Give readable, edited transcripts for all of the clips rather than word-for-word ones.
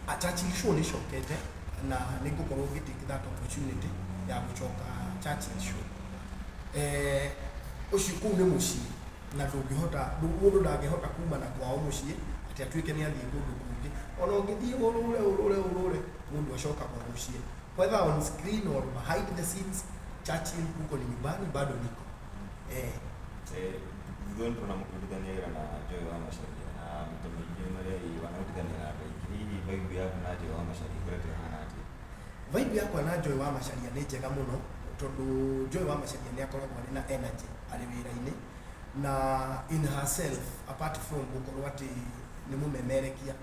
A Churchill Show nĩ icokete na nĩ ngũkorwo ngĩ take that opportunity ya gũcoka Churchill Show. Ũcio kũu nĩ mũciĩ na ndũngĩhota, mũndũ ndangĩhota kuma na kwao mũciĩ atĩ atuĩke nĩ athiĩ kũndũ kũngĩ. Ona ũngĩthiĩ ũrũre ũrũre ũrũre, mũndũ acokaga o mũciĩ. Whether on screen or behind the scenes, Churchill huko ni nyumbani bado niko. Thutha ũyũ nĩtũrona mũkĩrutithania wĩra na Joy wa Macharia na maita maingĩ nĩ marĩa hihi wanarutithania na andũ aingĩ. Hihi vibe yaku na Joy wa Macharia ĩkoretwo ĩhana atĩa? Vibe yakwa na Joy wa Macharia nĩ njega mũno tondũ Joy wa Macharia nĩ akoragwo arĩ na energy arĩ wĩra-inĩ na in herself, apart from gũkorwo atĩ nĩ mũmemerekia,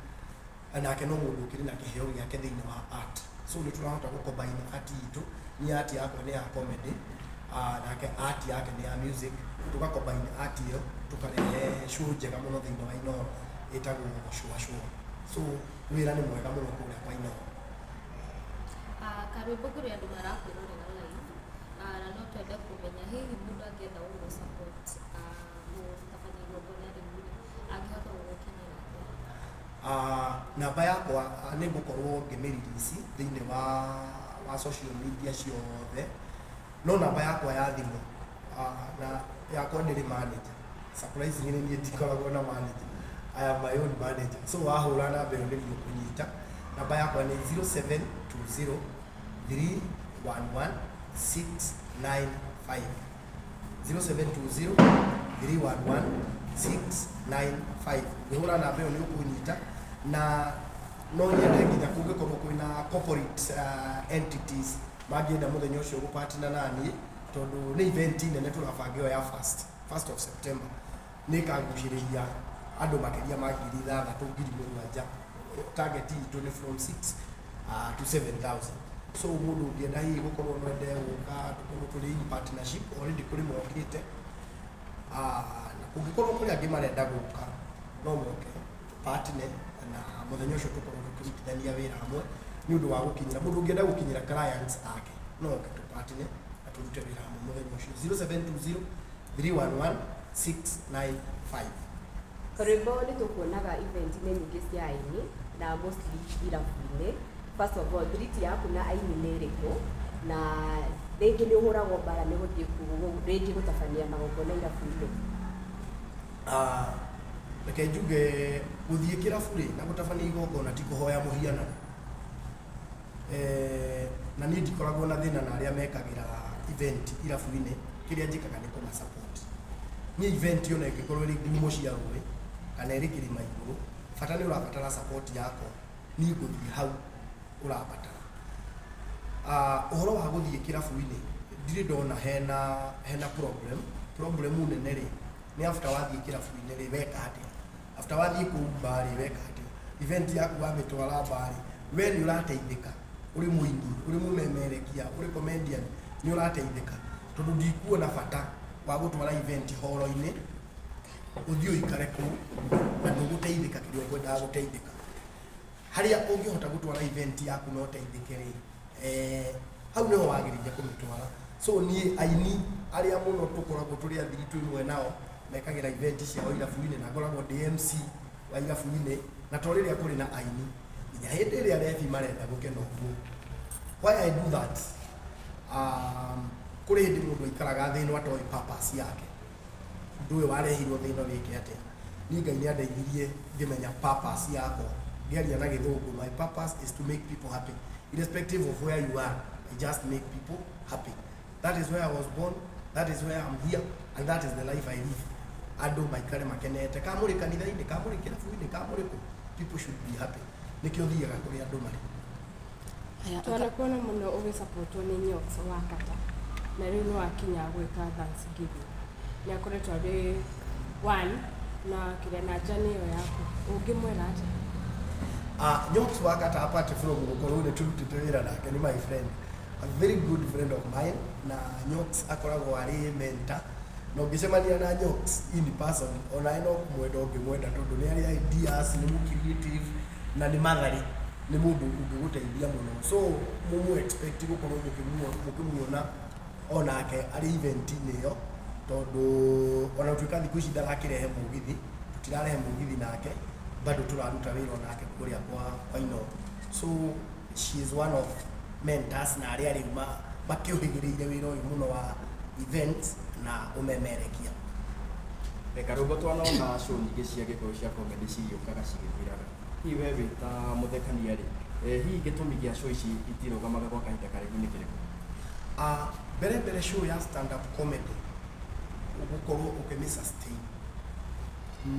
nake no mũndũ ũkĩrĩ na kĩheo gĩake thĩinĩ wa art, so nĩ tũrahota gũ combine art itũ. Niĩ art yakwa nĩ ya comedy, nake art yake nĩ ya music. Tũga combine art ĩyo tũkarehe show njega mũno thĩinĩ wa Inooro ĩtagwo Shua Shua. So wĩra nĩ mwega mũno kũrĩa kwa Inooro. Karwĩmbo, kũrĩ andũ marakwĩrorera live, na no twende kũmenya hihi mũndũ angĩenda gũgũ support, gũtabania igongona rĩu rĩ, angĩhota gũgũkinyĩra atĩa? Namba yakwa nĩ ngũkorwo ngĩmĩ release thĩinĩ wa social media ciothe, no namba yakwa ya thimũ, na yakwa ndĩrĩ manager. Surprisingly, niĩ ndikoragwo na manager, I am my own manager. So wahũra namba ĩyo nĩ niĩ ũkũnyita. Namba yakwa nĩ 0720 311 695, 0720 311 695. Ũngĩhũra namba ĩyo nĩ ũkũnyita, na no nyende nginya kũngĩkorwo kwĩna corporate entities mangĩenda mũthenya ũcio gũpartner na niĩ, tondũ nĩ event nene tũrabanga ĩyo ya first of September, nĩ ĩkagucĩrĩria andũ makĩria ma 6,000, 7,000. Target itũ nĩ from 6 to 7000. So mũndũ ũngĩenda hihi gũkorwo no ende gũka tũkorwo tũrĩ in partnership, already kũrĩ mokĩte, na kũngĩkorwo kũrĩ angĩ marenda gũka no moke partner na mũthenya ũcio tũkorwo tũkĩrutithania wĩra hamwe nĩ ũndũ wa gũkinyĩra mũndũ ũngĩenda gũkinyĩra clients ake, no oke tũpartner na tũrute wĩra hamwe mũthenya ũcio. 0720 311 695. Karwĩmbo, nĩ tũkuonaga event-inĩ nyingĩ cia aini na mostly irabu-inĩ. First of all, thiriti yaku na aini nĩ ĩrĩkũ? Na rĩngĩ nĩ ũhũragwo mbara nĩ gũthiĩ rĩngĩ gũtabania magongona irabu-inĩ? Reke njuge, gũthiĩ kĩrabu rĩ na gũtabania igongona ti kũhoya mũhianano. Na niĩ ndikoragwo na thĩna na arĩa mekagĩra event irabu-inĩ. Kĩrĩa njĩkaga nĩ kũma support. Niĩ event ona ĩngĩkorwo ĩrĩ ngumo cia rũĩ kana ĩrĩ kĩrĩma igũrũ, bata nĩ ũrabatara support yakwa, niĩ ngũthiĩ hau ũrabatara. Ũhoro wa gũthiĩ kĩrabu-inĩ ndirĩ ndona hena problem. Problem nene rĩ nĩ after wathiĩ kĩrabu-inĩ rĩ, weka atĩa? After wathiĩ kũu bar rĩ, weka atĩa? Event yaku wamĩtwara bar rĩ, we nĩ ũrateithĩka? Ũrĩ mũini, ũrĩ mũmemerekia, ũrĩ comedian, nĩ ũrateithĩka? Tondũ ndikuona bata wa gũtwara event horo-inĩ ũthiĩ ũikare kũu na ndũgũteithĩka kĩrĩa ũkwendaga gũteithĩka. Harĩa ũngĩhota gũtwara event yaku na ũteithĩke rĩ, hau nĩho wagĩrĩire kũmĩtwara. So niĩ aini arĩa mũno tũkoragwo tũrĩ athiritũ imwe nao mekagĩra event ciao irabu-inĩ, na ngoragwo ndĩ MC wa irabu-inĩ, na to rĩrĩa kũrĩ na aini, nginya hĩndĩ ĩrĩa rebi marenda gũkena ũguo. Why I do that? Kũrĩ hĩndĩ mũndũ aikaraga thĩ ĩno atoĩ purpose yake, ũndũ ũyũ warehirwo thĩ ĩno wĩke atĩa. Niĩ Ngai nĩ andeithirie ngĩmenya purpose yakwa. Ngĩaria na Gĩthũngũ, my purpose is to make people happy irrespective of where you are. I just make people happy. That is where I was born, that is where I'm here, and that is the life I live. Andũ maikare makenete, ka mũrĩ kanitha-inĩ, ka mũrĩ kĩrabu-inĩ, ka mũrĩ kũ, people should be happy. Nĩkĩo thiaga kũrĩa andũ marĩ. Haya, Twanakuona mũno ũgĩsupportwo nĩ Nyox wa Kata, na rĩu nĩ wakinya gwĩka Thanksgiving. Nĩ akoretwo arĩ one na kĩrĩa na njani ĩyo yaku, ũngĩmwĩra atĩa? Nyox wa Kata, apart from gũkorwo nĩ tũrutĩte wĩra nake, nĩ my friend, a very good friend of mine. Na Nyox akoragwo arĩ mentor, na ũngĩcemania na Nyox in person, onawe no kũmwenda ũngĩmwenda, tondũ nĩ arĩ ideas, nĩ mũ creative na nĩ mathari, nĩ mũndũ ũngĩgũteithia mũno. So mũmũ expect gũkorwo mũkĩmuona onake arĩ event-inĩ ĩyo, tondũ ona gũtuĩka thikũ ici ndarakĩrehe mũgithi, tũtirarehe mũgithi nake, bado tũraruta wĩra onake kũrĩa kwa Inooro. So she is one of mentors na arĩa rĩu makĩũhĩgĩrĩire wĩra ũyũ mũno wa events na ũmemerekia. Karũmbo, twanona show nyingĩ cia Gĩkũyũ cia comedy cigĩũkaga cigĩthiraga. Hihi we wĩ ta mũthekania rĩ, hihi gĩtũmi gĩa show ici itirũgamaga gwa kahinda karaihu nĩ kĩrĩkũ? Mbere mbere, show ya stand up comedy gũkorwo ũkĩmĩ sustain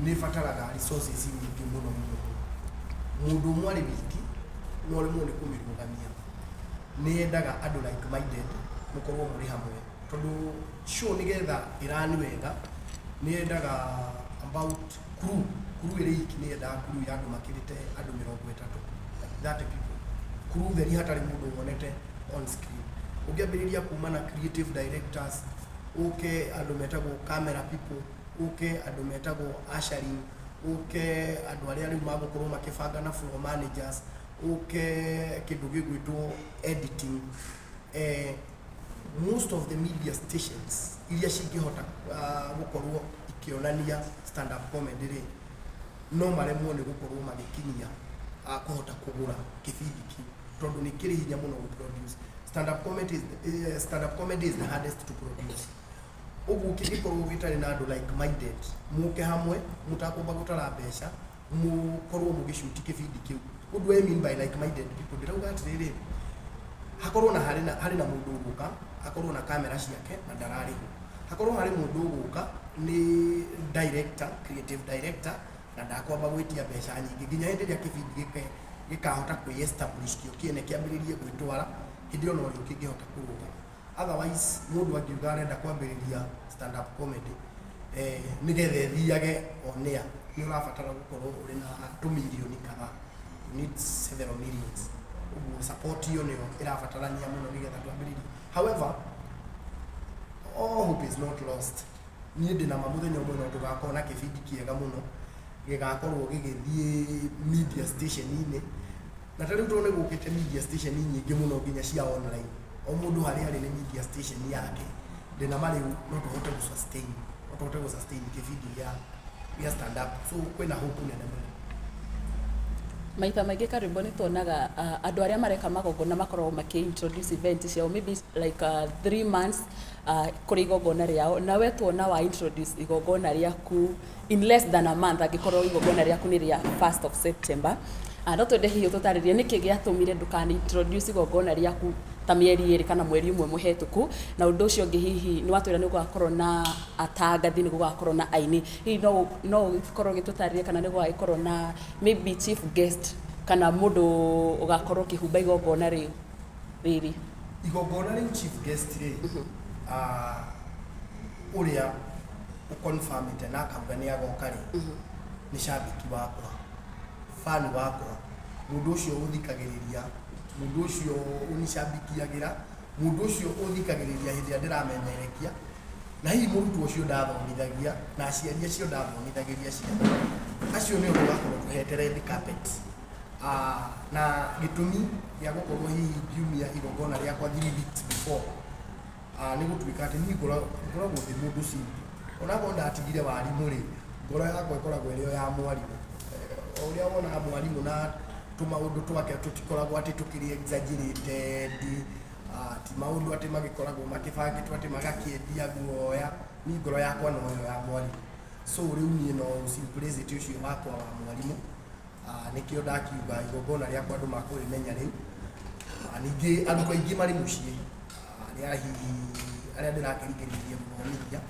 nĩ ĩbataraga resources nyingĩ mũno mũno mũno. Mũndũ ũmwe arĩ wiki no ũremwo nĩ kũmĩrũgamia. Nĩ yendaga andũ like minded mũkorwo mũrĩ hamwe, tondũ show nĩgetha ĩrani wega nĩ yendaga about crew ĩrĩ iki, nĩ yendaga crew ya andũ makĩrĩte andũ 30, like 30 people, crew theri hatarĩ mũndũ wonete on screen. Ũngĩambĩrĩria kuma na creative directors, ũke andũ metagwo camera people, ũke andũ metagwo ushering, ũke andũ arĩa rĩu magũkorwo makĩbanga na floor managers, ũke kĩndũ gĩgwĩtwo editing. Most of the media stations iria cingĩhota gũkorwo ikĩonania stand up comedy rĩ, no maremwo nĩ gũkorwo magĩkinyia kũhota kũgũra kĩbindi kĩu, tondũ nĩ kĩrĩ hinya mũno gũ produce. Stand up comedy is the hardest to produce. Ũguo kĩngĩkorwo gĩtarĩ na andũ like minded mũke hamwe, mũtakwamba gũtara mbeca, mũkorwo mũgĩcuti kĩbindi kĩu. What do I mean by like minded people? Ndĩrauga atĩrĩrĩ, hakorwo na harĩ na mũndũ ũgũka akorwo na kamera ciake na ndararĩhwo, hakorwo harĩ mũndũ ũgũka nĩ director, creative director, na ndakwamba gwĩtia mbeca nyingĩ nginya hĩndĩ ĩrĩa kĩbindi gĩkahota kwĩ establish kĩo kĩene, kĩambĩrĩrie gwĩtwara, hĩndĩ ĩyo norĩo kĩngĩhota kũrũgama. Otherwise, mũndũ angiuga arenda kwambĩrĩria stand up comedy nĩgetha ĩthiage on air, nĩ ũrabatara gũkorwo ũrĩ na tũmirioni kadhaa. You need several millions. Ũguo support iyo nĩyo ĩrabatarania mũno nĩgetha twambĩrĩrie. However, all hope is not lost. Niĩ ndĩ na ma mũthenya ũmwe no tũgakorwo na kĩbindi kĩega mũno gĩgakorwo gĩgĩthiĩ media station-inĩ. Na ta rĩu tondũ nĩ gũkĩte media station nyingĩ mũno, nginya cia online, o mũndũ harĩa arĩ nĩ media station yake, ndĩna ma rĩu no tũhote gũ sustain, no tũhote gũ sustain kĩbindi gĩa stand up. So kwĩna hope nene mũno. Maita maingĩ, Karwĩmbo, nĩ tuonaga andũ arĩa mareka magongona makoragwo makĩ introduce event ciao maybe like 3 months kũrĩ igongona rĩao. Na we tuona wa introduce igongona rĩaku in less than a month, angĩkorwo igongona rĩaku nĩ rĩa 1st of September. No twende hihi ũtũtarĩrie nĩkĩ gĩatũmire ndũkana introduce igongona rĩaku ta mĩeri 2 kana mweri 1 mũhetũku. Na ũndũ ũcio ũngĩ, hihi nĩ watwĩra nĩ gũgakorwo na atangathi, nĩ gũgakorwo na aini, hihi no ũkorwo ũgĩtũtarĩria kana nĩ gũgagĩkorwo na maybe chief guest kana mũndũ ũgakorwo ũkĩhumba igongona rĩu rĩrĩ? Igongona rĩu, chief guest rĩ, ũrĩa ũconfirmĩte na akauga nĩ agoka rĩ, nĩ cambĩki wakwa, fan wakwa, mũndũ ũcio ũthikagĩrĩria, mũndũ ũcio ũnicambikiagĩra, mũndũ ũcio ũthikagĩrĩria hĩndĩ ĩrĩa ndĩramemerekia, na hihi mũrutwo ũcio ndathomithagia na aciari acio ndathomithagĩria ciana, acio nĩo tũgakorwo tũhete red carpet. Na gĩtũmi gĩa gũkorwo hihi ngiumia igongona rĩakwa 3 weeks before nĩ gũtuĩka atĩ niĩ ngoragwo ndĩ mũndũ simple. Onakorwo ndatigire warimũ rĩ, ngoro yakwa ĩkoragwo ĩrĩ o ya mwarimũ. O ũrĩa wonaga mwarimũ na tũmaũndũ twake tũtikoragwo atĩ tũkĩrĩ exaggerated, ti maũndũ atĩ magĩkoragwo makĩbangĩtwo atĩ magakĩendia guoya. Niĩ ngoro yakwa noyo ya mwarimũ. So rĩu niĩ no simplicity ũcio wakwa wa mwarimũ, nĩkĩo ndakiuga igongona rĩakwa andũ makũrĩmenya rĩu. Ningĩ arutwo aingĩ marĩ mũciĩ, arĩa hihi arĩa ndĩrakĩrigĩrĩria gũthomithia,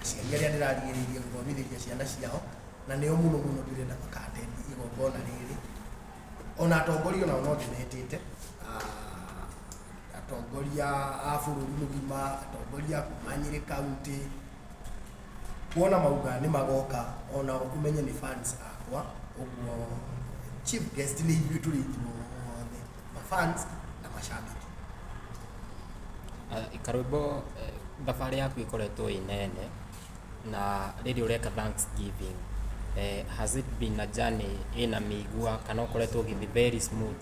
aciari arĩa ndĩrarigĩrĩria gũthomithĩria ciana ciao, na nĩo mũno mũno ndĩrenda maka-attend igongona rĩrĩ. Ona atongoria onao no ndĩmetĩte, atongoria a bũrũri mũgima, atongoria kuma Nyĩrĩ County, kuona mauga nĩ magoka, ona ũmenye nĩ fans akwa. Ũguo chief guest nĩ ithuĩ tũrĩ ithuothe, mafans na mashabiki. Karwĩmbo, thabarĩ yaku ĩkoretwo ĩ nene na rĩrĩ ũreka Thanksgiving, has it been a journey ĩna mĩigua kana ũkoretwo ũgĩthiĩ very smooth,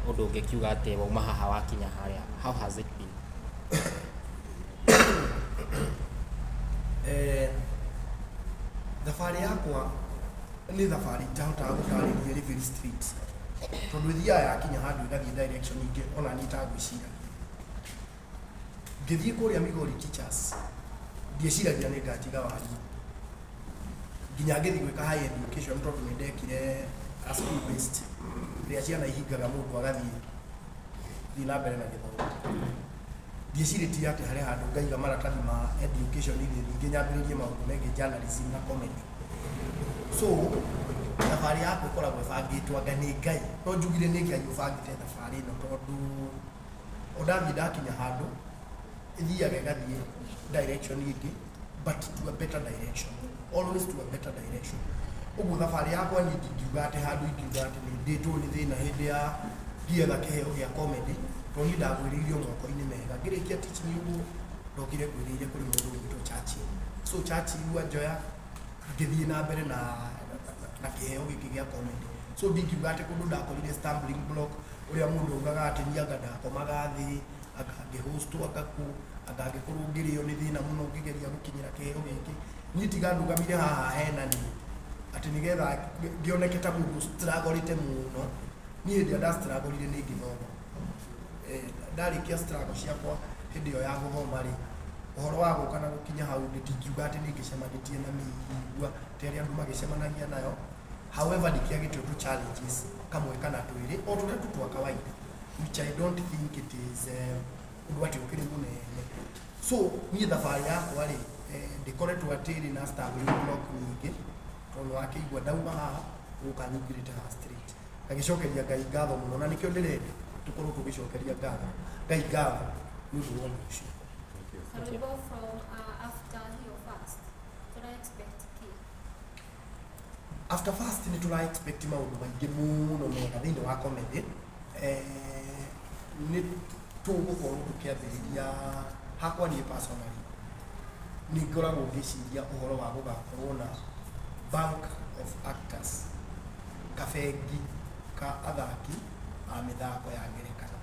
ũndũ ũngĩkiuga atĩ wauma haha wakinya harĩa? How has it been? Thabarĩ yakwa nĩ thabarĩ itahotaga gũtarĩria ĩrĩ very straight. Tondũ ĩthiaga yakinya handũ ĩgathiĩ direction ingĩ ona niĩ itagwĩciragia. Ngĩthiĩ kũrĩa Migori Teachers, ndieciragia nĩ ngatiga warimũ. Nginya ngĩthiĩ gwĩka higher education tondũ nĩ ndekire a school based ĩrĩa ciana ihingaga mũndũ agathiĩ thiĩ na mbere na gĩthomo. Ndiecirĩtie atĩ harĩ handũ ngaiga maratathi ma education inĩ ningĩ nyambĩrĩrie maũndũ megiĩ journalism na comedy. So thabarĩ yakwa ĩkoragwo ĩbangĩtwo anga nĩ Ngai. No njugire nĩ Ngai ũbangĩte thabarĩ ĩno tondũ o ndathiĩ ndakinya handũ ĩthiaga ĩgathiĩ direction ĩngĩ, but to a better direction, always to a better direction. Ũguo thabarĩ yakwa niĩ ndingiuga atĩ handũ ingiuga atĩ nĩ ndĩtwo nĩ thĩna hĩndĩ ya ngĩetha kĩheo gĩa comedy, tondũ niĩ ndagwĩrĩirio moko-inĩ mega. Ngĩrĩkia teaching ũguo ndokire ngwĩrĩire kũrĩ mũndũ ũgwĩtwo Churchill. So Churchill anjoya ngĩthiĩ na mbere na kĩheo gĩkĩ gĩa comedy. So ndingiuga atĩ kũndũ ndakorire stumbling block ũrĩa mũndũ augaga atĩ niĩ anga ndakomaga thĩ, anga ngĩhostwo, anga kũ, anga ngĩkorwo ngĩrĩo nĩ thĩna mũno ngĩgeria gũkinyĩra kĩheo gĩkĩ. Niĩ tiga ndũgamire haha hena niĩ atĩ nĩgetha ngĩoneke ta mũndũ struggle-ĩte mũno. Niĩ hĩndĩ ĩrĩa ndastruggle-ire nĩ ngĩthoma. Ndarĩkia struggle ciakwa hĩndĩ ĩyo ya gũthoma rĩ, ũhoro wa gũka na gũkinya hau ndingiuga atĩ nĩ ngĩcemanĩtie na mĩigua ta ĩrĩa andũ magĩcemanagia nayo. However, ndikĩagĩte ũndũ challenges kamwe kana twĩrĩ o tũrĩa tu twa kawaida, which I don't think it is ũndũ atĩ ũkĩrĩ mũnene. So niĩ thabarĩ yakwa rĩ, ndĩkoretwo atĩ ĩrĩ na stumbling block nyingĩ, tondũ wakĩigua ndauma haha gũka nyingĩrĩte haha straight. Ngagĩcokeria Ngai ngatho mũno, na nĩkĩo ndĩrenda tũkorwo tũgĩcokeria ngatho Ngai ngatho nĩ ũndũ wa ũndũ ũcio. Can we go from after hiyo fast? Tuna expect kĩ? After fast nĩ tũra expect maũndũ maingĩ mũno mega thĩinĩ wa comedy. Nĩ tũgũkorwo tũkĩambĩrĩria hakwa niĩ personally nĩ ngoragwo ngĩciria ũhoro wa gũgakorwo na bank of actors, kabengi ka athaki a mĩthako ya ngerekano.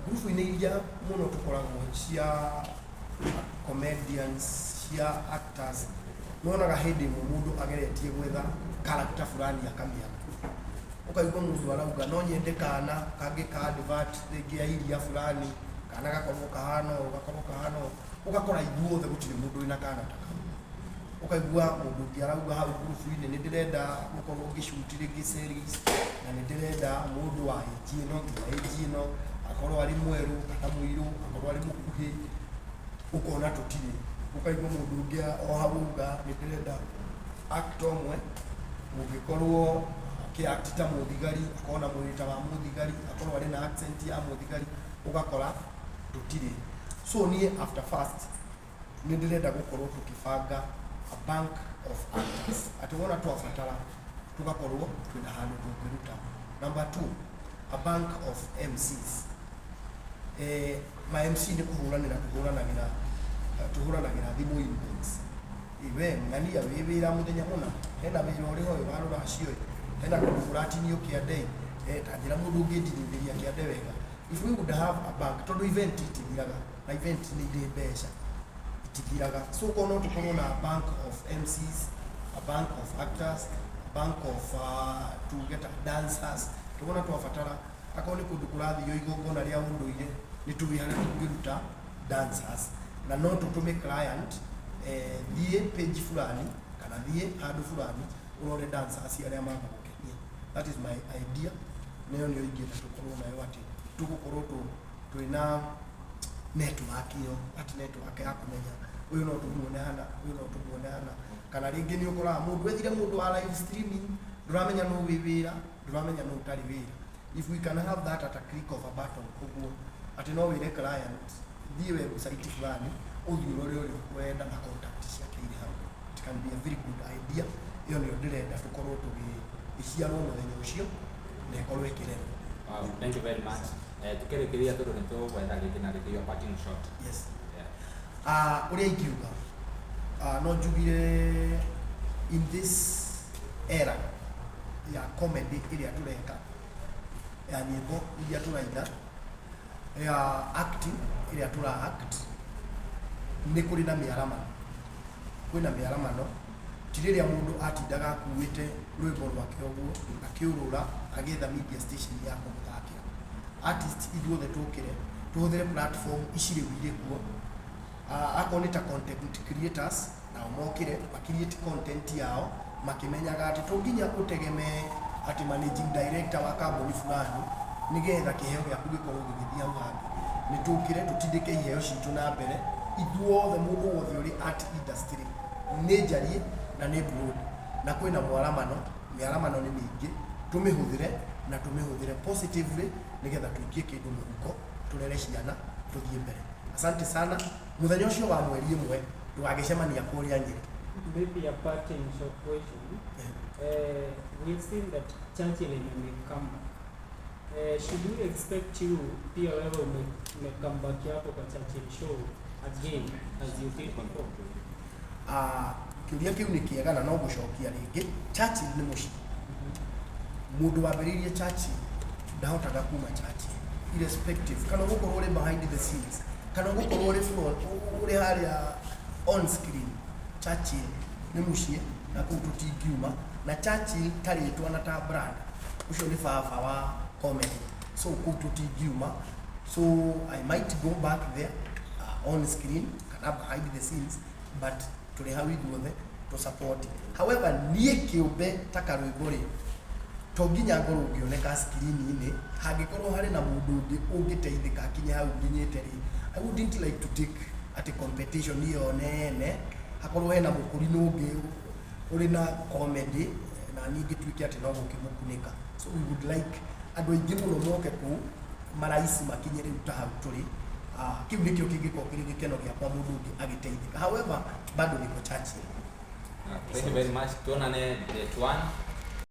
Ngurubu-inĩ iria mũno tũkoragwo cia comedians, cia actors, nĩwonaga hĩndĩ ĩmwe mũndũ ageretie gwetha character fulani akamĩaga. Ũkaigua mũndũ arauga no nyende kana kangĩ ka advert rĩngĩ ya iria fulani, kana gakorwo kahana ũũ, gakorwo kahana ũũ. Ũgakora ithuothe gũtirĩ mũndũ wĩna kana ta kau. Ũkaigua mũndũ ũngĩ arauga hau ngurubu-inĩ nĩ ndĩrenda gũkorwo ngĩshoot rĩngĩ series, na nĩ ndĩrenda mũndũ wa age ĩno nginya age ĩno, akorwo arĩ mwerũ kana mũirũ, akorwo arĩ mũkuhĩ, ũkona tũtirĩ. Ũkaigua mũndũ ũngĩ o hau auga nĩ ndĩrenda actor ũmwe ũngĩkorwo akĩ-act ta mũthigari, akorwo na mwĩrĩ ta wa mũthigari, akorwo arĩ na accent ya mũthigari, ũgakora tũtirĩ. So niĩ after fast nĩ ndĩrenda gũkorwo tũkĩbanga a bank of actors, atĩ wona twabatara tũgakorwo twĩna handũ tũngĩruta. Number two, a bank of MCs. Ma MC nĩ kũhũranĩra tũhũranagĩra thimũ inbox. We ng'ania wĩ wĩra mũthenya mũna, hena wĩra ũrĩ ho wa rũracio ĩ, hena kũndũ kũratinio kĩande ĩ, ta njĩra mũndũ ũngĩndinithĩria kĩande wega. If we would have a bank, tondũ event itithiraga, na event nĩ irĩ mbeca, itithiraga. So korwo no tũkorwo na a bank of MCs, a bank of actors, a bank of tuge ta dancers, tuona twabatara akorwo nĩ kũndũ kũrathio igongona rĩa ũndũire, nĩ tũĩ harĩa tũngĩruta dancers, na no tũtũme client thiĩ page fulani kana thiĩ handũ fulani ũrore dancers arĩa magũgũkenia. That is my idea, nayo nĩyo ingĩenda tũkorwo nayo atĩ tũgũkorwo twĩna network ĩyo, atĩ network ya kũmenya ũyũ no tũmuone hana, ũyũ no tũmuone hana. Kana rĩngĩ nĩ ũkoraga mũndũ ethire mũndũ wa live streaming, ndũramenya nũ wĩ wĩra, ndũramenya nũ ũtarĩ wĩra. If we can have that at a click of a button, ũguo atĩ no wĩre client thiĩ website fulani ũthiĩ ũrore ũrĩa ũkwenda na contact ciake irĩ hau. It can be a very good idea. Ĩyo nĩyo ndĩrenda tũkorwo tũgĩciarwo mũthenya ũcio na ĩkorwo ĩkĩrerwo. Wow, thank you very much. Tukĩrĩkĩria tondũ nĩ tũgwetha rĩngĩ na rĩngĩ your parting shot. Yes. Yeah. Ũrĩa ingiuga, no njugire in this era ya comedy ĩrĩa tũreka, ya nyĩmbo iria tũraina, ya acting ĩrĩa tũra act, nĩ kũrĩ na mĩaramano. Kwĩna mĩaramano Ti rĩrĩa mũndũ atindaga akuĩte rwĩmbo rwake ũguo akĩũrũra agĩetha media station ya kũmũthakĩra. Artist ithuothe tũkĩre tũhũthĩre platform ici rĩu irĩ kuo. Akorwo nĩ ta content creators, nao mokĩre ma create content yao makĩmenyaga atĩ to nginya ũtegemee atĩ managing director wa kambuni fulani nĩgetha kĩheo gĩaku gĩkorwo gĩgĩthiĩ hau hangĩ. Nĩ tũkĩre tũtindĩke iheo citũ na mbere ithuothe, mũndũ wothe ũrĩ art industry, nĩ njarie na nĩ broad, na kwĩna mwaramano, mĩaramano nĩ mĩingĩ, tũmĩhũthĩre na tũmĩhũthĩre positively nĩgetha tũikie kĩndũ mũhuko, tũrere ciana, tũthiĩ mbere. Asante sana. Mũthenya ũcio wa 1 tũgagĩcemania kũrĩa Nyĩrĩ. Maybe a parting short question. We've seen that Churchill ime come back. Should we expect you pia wewe ume come back yako kwa Churchill show again as you did before? Ah, kĩũria kĩu nĩ kĩega na no gũcokia rĩngĩ. Churchill nĩ mũciĩ. Mũndũ wambĩrĩirie Churchill ndahotaga kuma Churchill, irrespective kana ũgũkorwo ũrĩ behind the scenes kana ũgũkorwo ũrĩ front, ũrĩ harĩa on screen. Churchill nĩ mũciĩ na kũu tũtingiuma, na Churchill ta rĩtwa na ta brand, ũcio nĩ baba wa comedy, so kũu tũtingiuma. So I might go back there on screen kana behind the scenes, but tũrĩ hau ithuothe tũ support. However, niĩ kĩũmbe ta karwĩmbo rĩ, to nginya ngorwo ngĩoneka screen-inĩ. Hangĩkorwo harĩ na mũndũ ũngĩ ũngĩteithĩka akinye hau nginyĩte rĩ, I wouldn't like to take atĩ competition ĩyo nene, hakorwo hena mũkũrinũ ũngĩ ũrĩ na comedy na niĩ ngĩtuĩke atĩ no gũkĩmũkunĩka. So we would like andũ aingĩ mũno moke kũu maraici makinye rĩu ta hau tũrĩ. Kĩu nĩkĩo kĩngĩkorwo kĩrĩ gĩkeno gĩakwa, mũndũ ũngĩ agĩteithĩka. However, bado niko Churchill. Thank you very much. Tuonane date 1.